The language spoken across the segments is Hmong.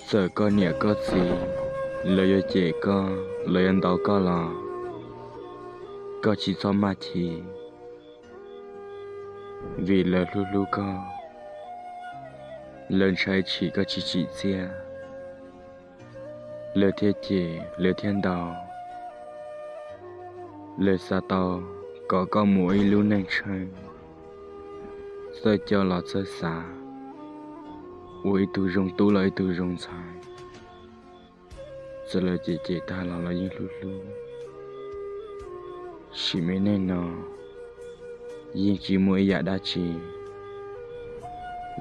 Txawm koj niam koj txiv lawv yuav cem koj, lawv yuav ntaus koj los koj tsis txhob maj chim, vim lawv hlub hlub koj, lawv ntshai tshim koj tsis tsim txiaj, lawv thiaj cem, lawv thiaj ntaus. Lawv xav tau kom koj mus ua ib lub neej tsheej, txawj coj los txawj xav, ua ib tug zoo tub los ib tug zoo ntxhais. Txawm lawv cem cem tag los lawv yeej hlub hlub. Sim me neej no yeej tsis muaj ib yam dab tsi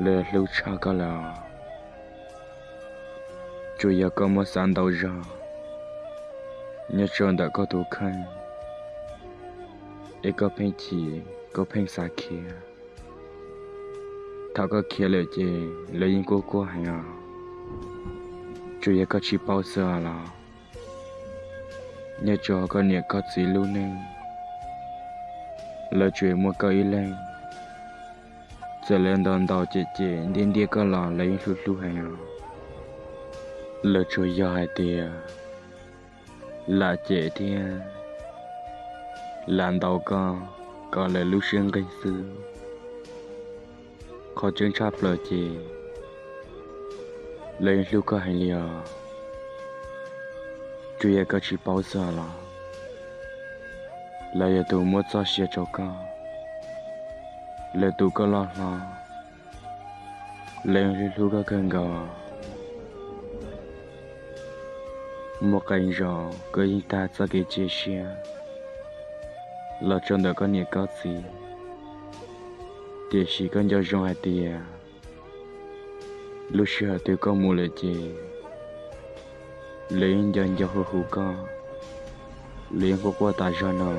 lawv hlub tshaj koj lawm. Tsuas yog koj muab xav ntau zog nyob rau ntawm koj tus kheej, es koj pheej chim, koj pheej xav khiav. Thaum koj khiav lawm ces lawv yeej quaj quaj heev os. Tsuas yog koj tsis paub xwb los, nyob rau koj niam koj txiv lub neej, lawv tsuas muaj koj ib leeg. Txawm lawv ntaus ntaus cem cem ntiab ntiab koj los lawv yeej hlub hlub heev os. Lawv tsuas yog hais tias lam cem thiab lam ntaus koj kom lawv lub siab nqig xwb. Qhov tseeb tshaj plaws ces lawv yeej hlub koj heev li os. Tsuas yog koj tsis paub xwb los, lawv yog tus muab txoj sia rau koj, lawv tu koj loj hlob, lawv yeej hlub hlub koj kawg nkaus. Muaj qee zaus koj yeej tag txoj kev cia siab los rau ntawm koj niam koj txiv, tiam sis koj nco zoo hais tias lub sij hawm twg koj mus lawm ces lawv yeej nco nco hu hu koj, lawv yeej quaj quaj tas zog no.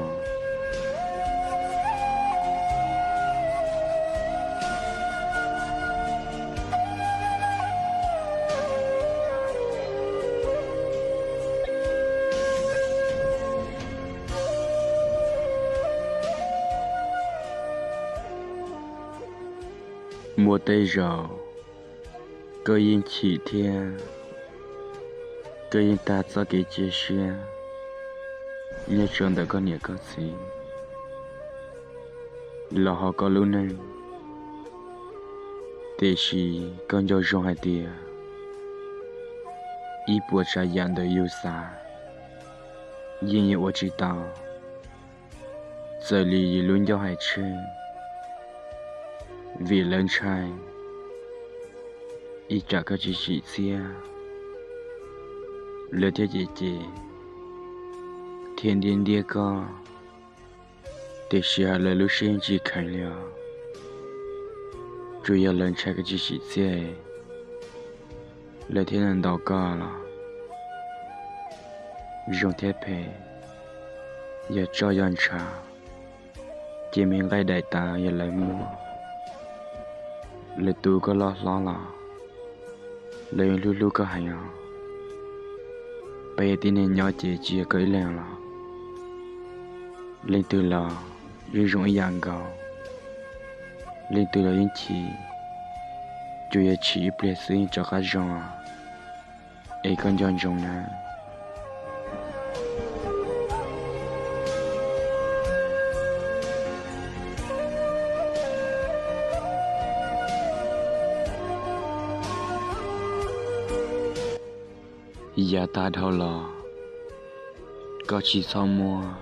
Muaj tej zaum koj yeej chim thiab koj yeej tag txoj kev cia siab nyob rau ntawm koj niam koj txiv los hauv koj lub neej, tiam sis koj nco zoo hais tias ib puas tsav yam ntawm yus xav yeej yuav ua tsis tau. Txawm li yus lub ncauj hais tseg, vim lawv ntshai ib tsam koj tsis tsim txiaj, lawv thiaj cem cem thiab ntiab ntiab koj, tiam sis lawv lub siab yeej tsis kheev li os. Tsuas yog lawv ntshai koj tsis tsim txiaj, lawv thiaj ntaus koj los. Zoo thiab phem, yog roj yog ntshav, ces me nqaij daim tawv yog lawv muab, lawv tu koj loj hlob los lawv yeej hlub hlub koj heev os. Peb yog tib neeg nyob ces tsis yog koj ib leeg los, leej twg los yeej zoo ib yam nkaus, leej twg los yeej chim, tsuas yog chim ib pliag xwb yeej rov qab zoo, es koj nco ntsoov na. Yav tag dhau los, koj tsis txhob muab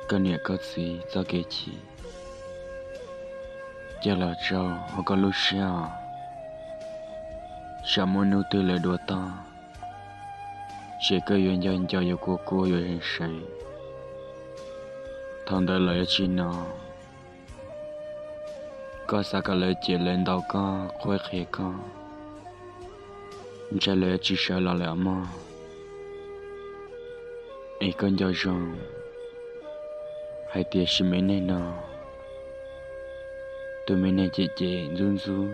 koj niam koj txiv txoj kev chim coj los rau hauv koj lub siab os. Tsam muaj hnub twg lawv dua toj, ces koj yuav nco nco yuav kua kua yuav zeem seev, thaum ntawd lawv yuav tsis hnov. Koj xav kom lawv cem lawv ntaus koj qhuab qhia koj, Ntshe lawv yuav tsis sawv los lawm os mog. Es koj nco zoo hais tias sim me neej no tus me neeg cem cem ntxub ntxub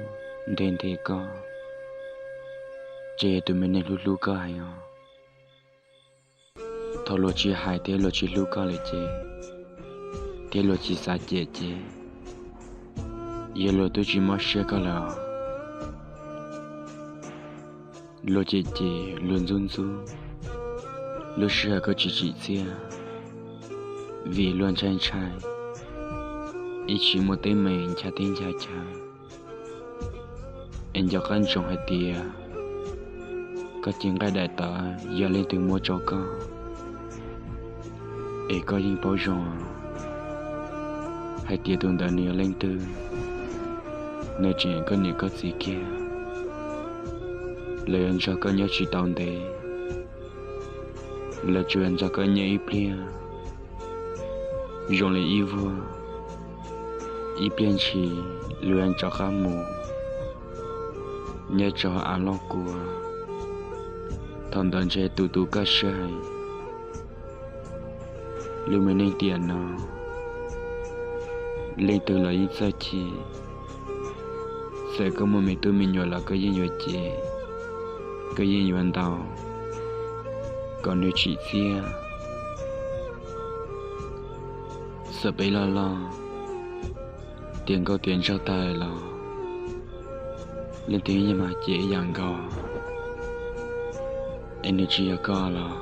nthe nthe koj, ces yog tus me neeg hlub hlub koj heev os. Thaum luag tsis hais thiab luag tsis hlub koj lawm ces, thiab luag tsis xav cem ces, yog luag twb tsis mob siab koj lawm os. Luag cem cem, luag ntxub ntxub, lub sij hawm koj tsis tsim txiaj, vim luag ntshai ntshai, ib tsis muaj teeb meem ncha teb ncha chaw. Es nco qab ntsoov hais tias koj cev nqaij daim tawv yog leej twg muab rau koj, es koj yeej paub zoo hais tias tus ntawd nws yog leej twg. Nws tseem koj niam koj txiv kiag, lawv yuav nrog koj nyob tsis tau ntev, lawv tsuas yog nrog koj nyob ib pliag zoo li ib vuag, ib pliag ntshis luag yuav rov qab mus nyob rau av loj kua. Thaum ntawd ntshe tus tus koj siab heev. Lub me neej tiam no, leej twg los yeej txawj chim. Txawm koj muaj me tub me nyuam los koj yeej yuav cem, koj yeej yuav ntaus kom nws tsim txiaj. Txawm peb loj loj, tiav nkauj tiav nraug tag los leej twg yeej mag cem ib yam nkaus. Es nws tsis yog koj los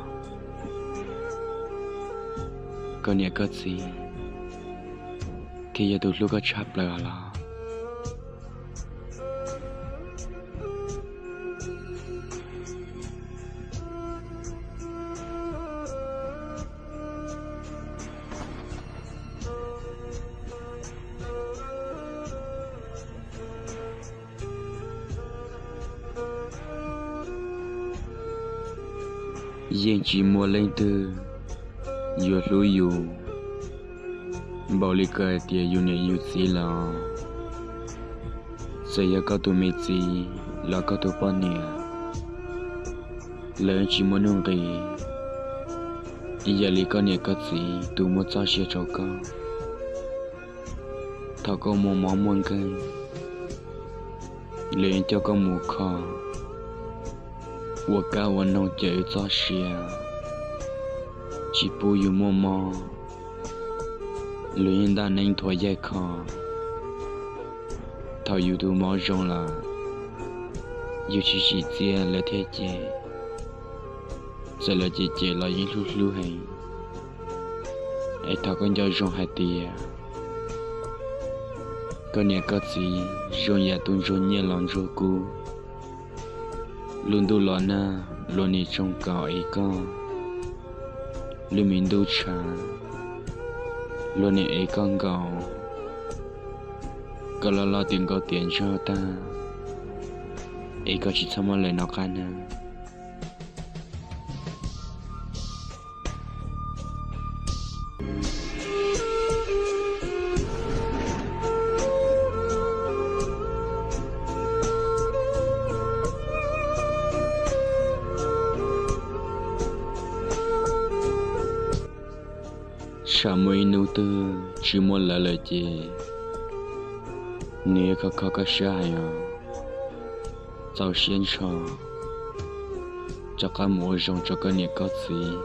koj niam koj txiv thiaj yog tus hlub koj tshaj plaws los. Yeej tsis muaj leej twg yuav hlub yus npaum li koj hais tias yus niam yus txiv los, txawm yog koj tus me txiv los koj tus poj niam, lawv tsis muaj nuj nqis ib yam li koj niam koj txiv tus muaj txoj sia rau koj. Thaum koj muaj mob muaj nkeeg, lawv yeej coj koj mus kho, ua kab ua noog cawm txoj sia, tsis pub yus muaj mob. Luag yeej ntaj neeb nthuav yaig kho. Thaum yus tus mob zoo lawm, yus tsis tsim txiaj lawv thiaj cem. Txawm lawv cem cem los yeej hlub hlub heev. Es thov koj nco zoo hais tias koj niam koj txiv zoo yam tus ntsuag nyiaj los ntsuag kub. Lub ntuj los nag luag nim tsoo kaum ev koj, lub me ntuj tshav luag nim ev koj nkaus. Koj loj loj tiav nkauj tiav nraug tag, es koj tsis txhob muab lawv nov qab nawb. Tsam muaj ib hnub twg tsis muaj lawv lawm ces nws yuav kho kho koj siab heev os. Txaus siab ntsho, rov qab mus ua zoo rau koj niam koj txiv,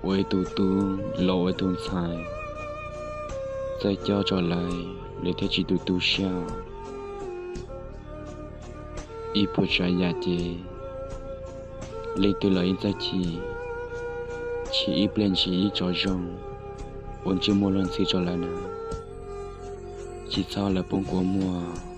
ua ib tug tub los ua ib tug ntxhais, txawj coj rau lawv, lawv thiaj tsis tu tu siab. Ib puas tsav yam ces leej twg los yeej txawj chim, chim ib pliag ntshis ib tso zoo, ua ntsej muag luag ntxhi rau lawv na, tsis txhob lawv poob kua muag.